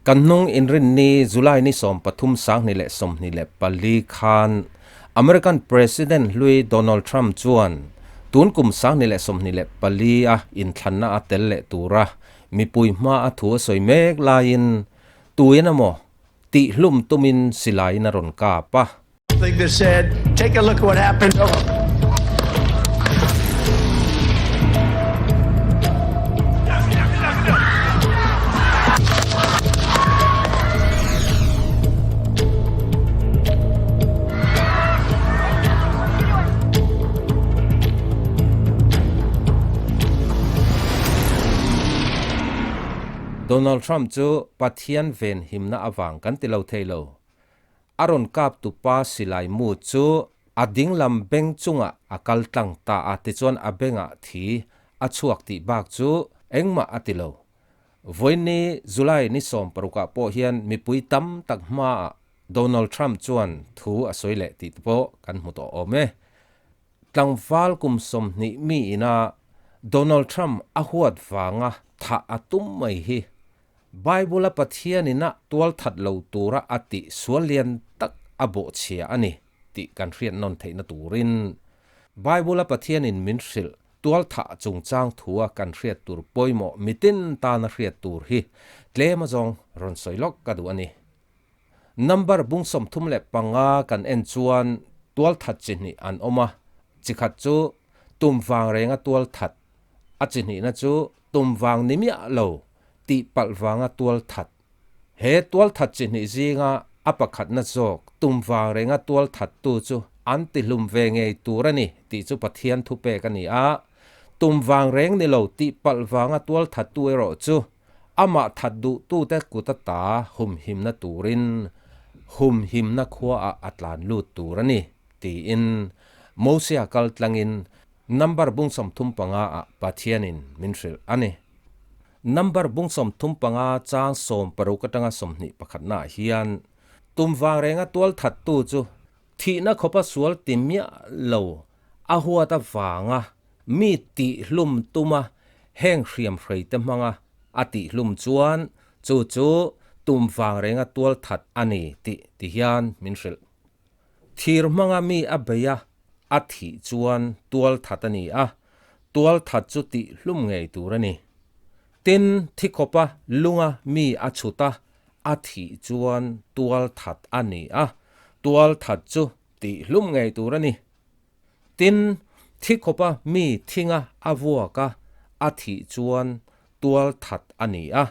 Kan hnung inrinni July ni 13 2024 khan American President hlui Donald Trump chuan tun kum 2024 a inthlanna a tel leh tura mipui hma a thu a sawi mek laiin tuin emaw tihhlum tumin silaiin a rawn kap a. Thing that said, take a look at what happened. Donald Trump chu Pathian venhimna avang kan ti lo thei lo. A rawn kap tupa silai mu chu a dinglam beng chungah a kal tlang ta a, tichuan a bengah thi a chhuak tih bak chu engmah a ti lo. Vawiinni July ni 16 ah pawh hian mipui tam tak hmaah Donald Trump chuan thu a sawi leh tih te pawh kan hmu tawh awm e. Tlangval kum 20 mi ina Donald Trump a huat vanga thah a tum mai hi Bible-a Pathianin a tualthat lo tura a tih sual lian tak a bawhchhia a ni tih kan hriat nawn theihna turin Bible-a Pathianin min hrilh tualthah chungchang thua kan hriat tur pawimawh mitin tana hriat tur hi tlem azawng rawn sawi lawk ka duh a ni. Number bung 35 kan en chuan tualthat chi hnih an awm a, chi khat chu tum vang renga tualthat, a chi hnihna chu tum vang ni miah lo tih palh vanga tualthat. He tualthat chi hnih zinga a pakhatna zawk tum vang renga tualthattu chu an tihlum ve ngei tur a ni tih chu Pathian thupek a ni a, tum vang reng ni lo tih palh vanga tualthattu erawh chu amah that duhtute kut ata humhimna turin humhimna khuaah a tlan lut tur a ni tiin Mosia kal tlangin number bung 35 ah Pathianin min hrilh a ni. Number bung 35 chang 16 atanga 21 naah hian tum vang renga tual thattu chu thihna khawpa sual ti miah lo a huat avanga mi tihhlum tuma heng hriam hrei te hmanga a tihhlum chuan chu chu tum vang renga tual that a ni tih ti hian min hrilh. Thir hmanga mi a bei a, a thih chuan tual that a ni a, tual that chu tihhlum ngei tur a ni. Tin, thi khawpa lunga mi a chhut a, a thih chuan tual that a ni a, tual that chu tihhlum ngei tur a ni. Tin, thi khawpa mi thinga a vuak a, a thih chuan tual that a ni a,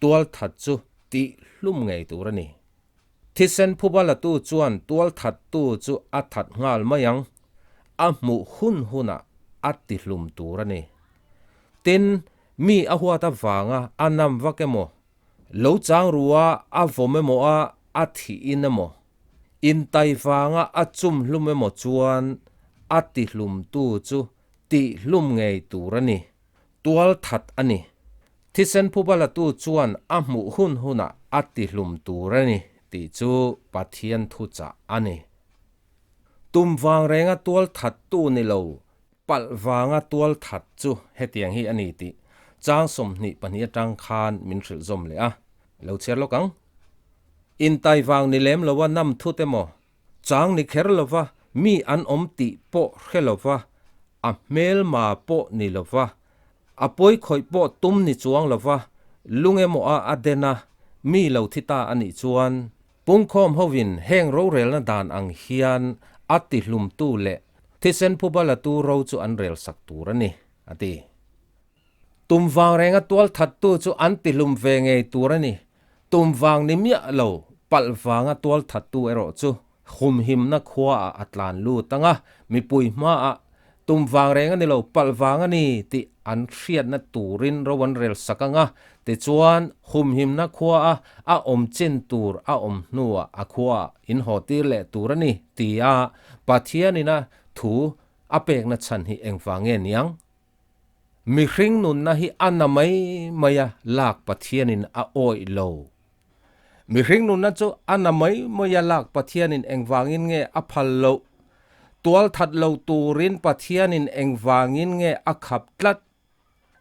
tual that chu tihhlum ngei tur a ni. Thisen phuba latu chuan tual thattu chu a that nghal mai ang, a hmuh hun hunah a tihlum tur a ni. Tin, mi a huat avanga a nam vak emaw, lo chang rua a vawm emaw a a thih in emaw, intai vanga a chum hlum emaw chuan a tihlumtu chu tihhlum ngei tur a ni. Tual that a ni. Thisen phuba latu chuan a hmuh hun hunah a tihlum tur a ni tih chu Pathian thuchah a ni. Tum vang renga tual thattu ni lo, palh vanga tual that chu hetiang hi a ni tih chang 22 atang khan min hrilh zawm leh a. Lo chhiar lawk ang. Intai vang ni lem loa nam thut emaw, chang ni kher lova mi an awm tih pawh hre lova, a hmelma pawh ni lova, A pawi khawih pawh tum ni chuang lova lung emaw a a den a, mi lo thi ta a nih chuan pungkhawm hovin heng rorelna dan ang hian a tihlumtu leh thisen phuba latu ro chu an rel sak tur a ni, a ti. Tum vang renga tual thattu chu an tihlum ve ngei tur a ni. Tum vang ni miah lo, palh vanga tual thattu erawh chu humhimna khuaah a tlan lut ang a, mipui hmaah tum vang reng a ni lo, palh vang a ni tih an hriatna turin ro an rel sak ang a, tichuan humhimna khuaa a awm chin tur a awm hnuah a khuaah inhaw tir leh tur a ni tia Pathianina thu a pekna chhan hi engvang nge niang? Mihring nunna hi a na mai mai a lak Pathianin a awih lo. Mihring nunna chu a na mai mai a lak Pathianin engvangin nge a phal loh? Tual that lo turin Pathianin engvangin nge a khap tlat?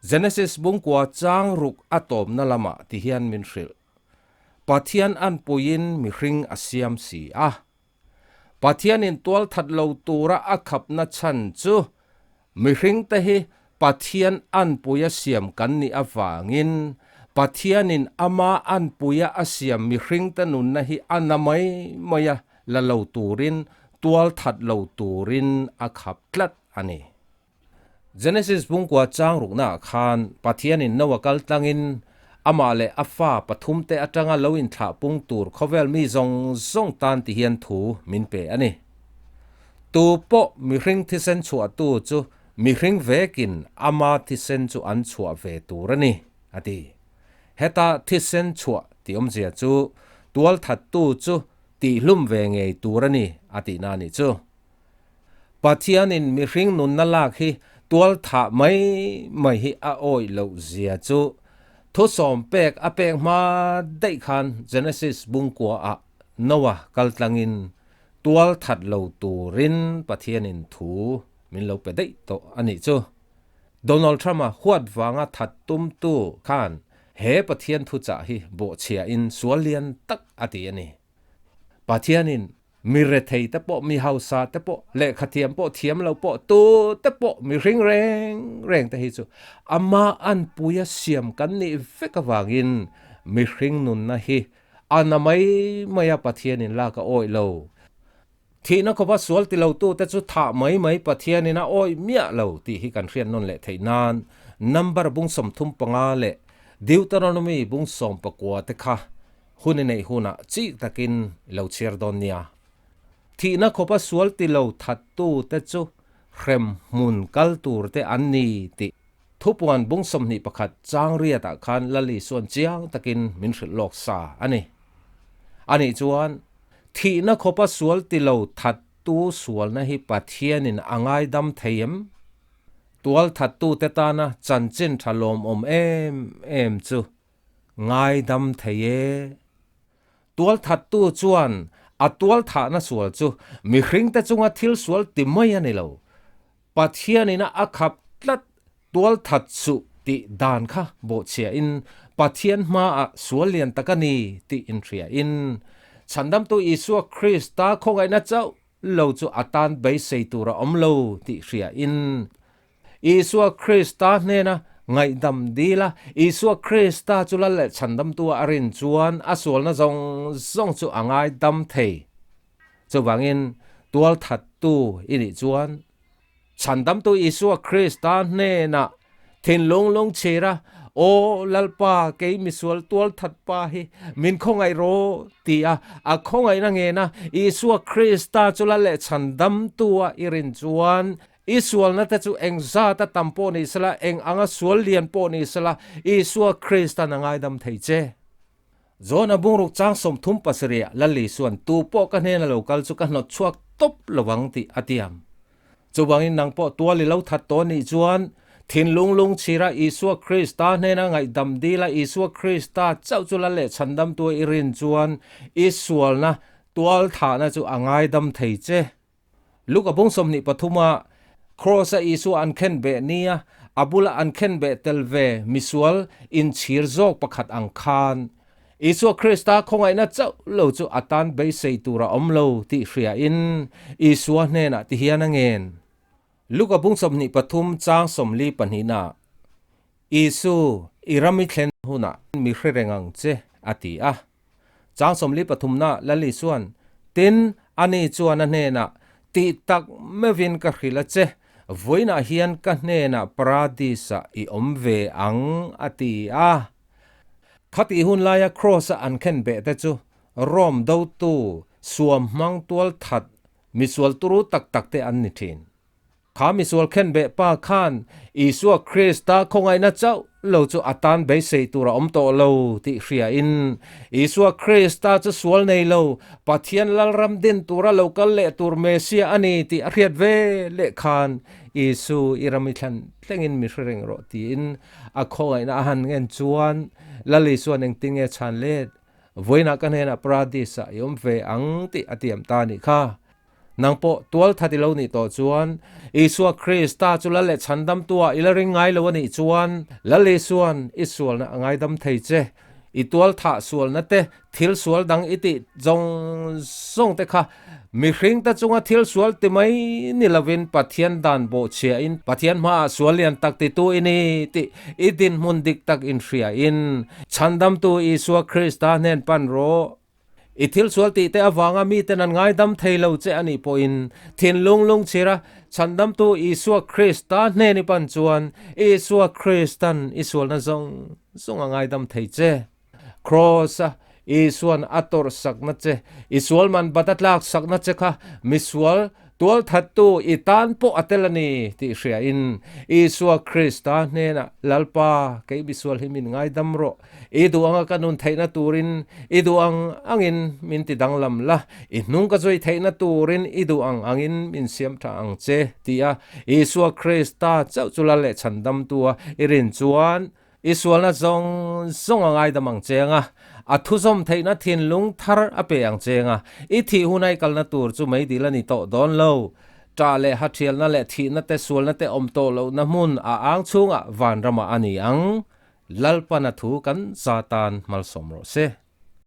Genesis bungkua chang ruk a tawpna lamah ti hian min hrilh. Pathian anpuiin mihring a siam si a. Pathianin tualthat lo tura a khapna chhan chu mihringte hi Pathian anpuia siam kan nih avangin Pathianin ama anpuia a siam mihringte nunna hi a na mai mai a la lo turin tualthat lo turin a khap tlat a ni. Genesis bungkua chang ruknaah khan Pathianin Noa kal tlangin amah leh a fa pathumte atanga lo inthlah pung tur khawvel mi zawng zawng tan ti hian thu min pe a ni. Tu pawh mihring thisen chhuahtu chu mihring vekin ama thisen chu an chhuah ve tur a ni, a ti. Heta thisen chhuah tih awmzia chu tualthattu chu tihlum ve ngei tur a ni, a tihna a nih chu. Pathianin mihring nunna lak hi tual thah mai mai hi a awih loh zia chu thusawm pek a pek hma daih khan Genesis bungkua ah Noah kal tlangin tual that lo turin Pathianin thu min lo pe daih tawh a nih chu. Donald Trump-a huat vanga that tumtu khan he Pathian thuchah hi bawhchhiahin sual lian tak a ti a ni. Pathianin mi rethei te pawh, mi hausa te pawh, lehkha thiam pawh, thiam lo pawh, tu te pawh, mi hring reng reng te hi chu ama anpuia siam kan nih vek avangin mihring nunna hi a na mai mai a Pathianin lak a awih lo. Thihna khawpa sual ti lotu te chu thah mai mai Pathianin a awih miah lo tih hi kan hriat nawn leh theih nan number bung 35 leh Deuteronomy bung 19 te kha Hun i neih hunah chik takin i lo chhiar dawn nia. Thihna khawpa sual ti lo thattu te chu hrem hmun kal tur te an ni tih thupuan bung 21 chang riatah khan Lali suan chiang takin min hrilh lawk sa a ni. Anih chuan thihna khawpa sual ti lo thattu sualna hi Pathianin a ngaidam thei em? Tual thattu te tana chanchin tha lawmawm em em chu Ngaidam thei e. Tualthattu chuan a tualthahna sual chu mihringte chunga thil sual ti mai a ni lo. Pathianina a khap tlat tualthat suh tih dan kha bawhchhiahin Pathian hmaah sual lian tak a ni tih inhriain Chhandamtu Isua Krista khawngaihna chauh lo chu a tan beisei tur a awm lo tih hriain Isua Krista hnena ngaihdam dil a, Isua Krista chu lal leh chhandamtu a rin chuan a sualna zawng zawng chu a ngaidam thei. Chuvangin, tualthattu i nih chuan, chhandamtu Isua Krista hnenah thinlung lungchhir a, Aw Lalpa, kei misual tualthat pa hi min khawngaih rawh, ti a, a khawngaihna ngena Isua Krista chu lal leh chhandamtu a i rin chuan, I sualna te chu eng zat a tam pawh ni sela, eng anga sual lian pawh ni sela, Isua Kristan a ngaidam thei che. John-a bungruk chang 37 ah Lal Isua'n tu pawh ka hnena lo kal chu ka hnawt chhuak tawp lo ang tih a tiam. Chuvangin nang pawh tual i lo that tawh nih chuan, thinlung lungchhira Isua Krista hnena ngaihdam dila Isua Krista chauh chu Lal leh chhandamtua i rin chuan i sualna tual thahna chu a ngaidam thei che. Luka bung 23 ah Kraws-a Isua an khen beh nia a bula an khen beh tel ve misual inchhir zawk pakhat ang khan Isua Krista khawngaihna chauh lo chu a tan beisei tur a awm lo tih hriain Isua hnenah ti hian a ngen. Luka bung 23 chang 42 ah Isu, i ram i thlen hunah mi hre reng ang che, a ti a. Chang 43 na Lali chuan, Tin, ani chuan a hnenah, Tih tak meuhin ka hrilh a che, vawiinah hian ka hnenah Paradis-ah i awm ve ang, a ti a. Khatih hun laia Kraws-a an khen beh te chu Rome dotu, suam hmang tual that, misual turu tak tak te an ni thin. Kha misual khenbeh pa khan Isua Krista khawngaihna chauh lo chu a tan beisei tur a awm tawh lo tih hriain, Isua Krista chu sual nei lo, Pathian Lalram din tura lo kal leh tur Messiah a ni tih a hriat ve leh khan Isu i ram i thlan thlengin mi hre reng rawh tiin a khawngaihna a han ngen chuan Lal Isua'n engtin nge chhan let? Vawiinah ka hnenah Paradis-ah i awm ve ang tih a tiam ta a nih kha. Nang pawh tual that i lo nih tawh chuan, Isua Krista chu Lal leh Chhandamtua i la ring ngai lo a nih chuan, Lal Isua'n i sualna a ngaidam thei che. I tual thah sualna te, thil sual dang i tih zawng zawng te kha mihring te chunga thil sual ti mai ni lovin Pathian dan bawhchhiahin Pathian hmaah sual lian tak titu i ni tih i dinhmun dik tak inhriain Chhandamtu Isua Krista hnen pan rawh. I thil sual tih te avanga miten an ngaidam thei lo che a nih pawhin thinlung lungchhira Chhandamtu Isua Krista hnen i pan chuan Isua Kristan i sualna zawng zawng a ngaidam thei che. Kraws-a Isua'n a tawrh sakna che, i sual man bat a tlak sakna che kha misual tualthattu i tan pawh a tel a ni tih hriain Isua Krista hnenah, Lalpa, kei misual hi min ngaidam rawh. I duh anga ka nun theihna turin i duh ang angin min ti danglam la, i hnung ka zui theihna turin i duh ang angin min siam tha ang che, tia Isua Krista chauh chu lal leh chhandamtua i rin chuan I sualna zawng zawng a ngaidam ang che anga, a thuzawm theihna thinlung thar a pe ang che anga, i thih huna i kalna tur chu meidil a ni tawh dawn lo. Ṭah leh hathialna leh thihna te sualna te awm tawh lohna hmun a ang chhungah vanramah a ni ang. Lalpana thu kan za tan malsawm rawh se.